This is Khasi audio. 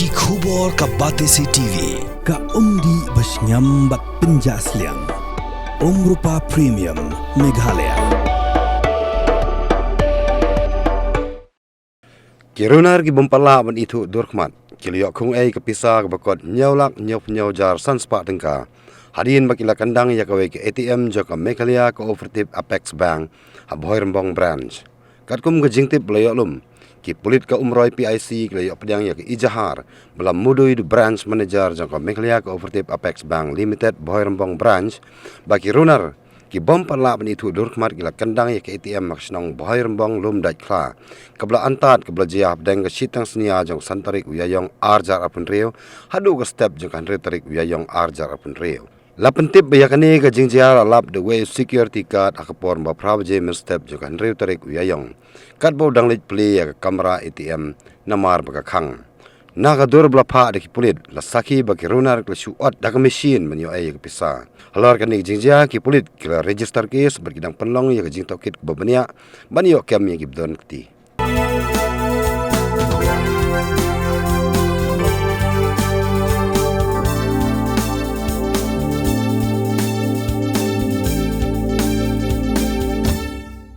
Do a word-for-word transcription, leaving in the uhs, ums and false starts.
Ki khubor ka Batesi T V, ka umdih ba shngiam bad pynjah sliang. Umrupa Premium, Meghalaya. Ki runar ki bym pat lah ban ithuh dur khmat ki la ïoh khung ei ka pisa kaba kot hynñiew lak hynñiew phew hynñiew hajar san spah tyngka hadien ba ki la kyndang ïa kawei ka A T M jong ka Meghalaya Cooperative Apex Bank ha Bhoirymbong Branch. Katkum ka jingtip ba la ïoh lum, ki pulit ka Umroi P I C ki la ïoh pdiang ïa ka ejahar ba la mudui da branch manager jong ka Meghalaya Cooperative Apex Bank Limited Bhoirymbong Branch ba ki runar ki bym pat lah ban ithuh dur khmat ki la kyndang ïa ka A T M ha ka shnong Bhoirymbong Lumdaitkhla, kaba la antad kaba la jia hapdeng ka shi tang synñia jong ka san tarik u Ïaïong ar hajar arphew hynriew haduh ka step jong ka hynriew tarik u Ïaïong ar hajar arphew hynriew. La pyntip ba ïa kane ka jingjia la lap da uwei u security guard ha ka por ba phra baje mynstep jong ka hynriew tarik u Ïaïong, katba u dang leit plie ïa ka kamra A T M namar ba ka khang. Na ka dur ba la phah da ki pulit, la sakhi ba ki runar ki la shu ot da ka machine ban ïoh ei ïa ka pisa. Halor kane ka jingjia, ki pulit ki la register case bad ki dang pynlong ïa ka jingtohkit kaba bniah ban ïoh kem ïa ki ba don kti.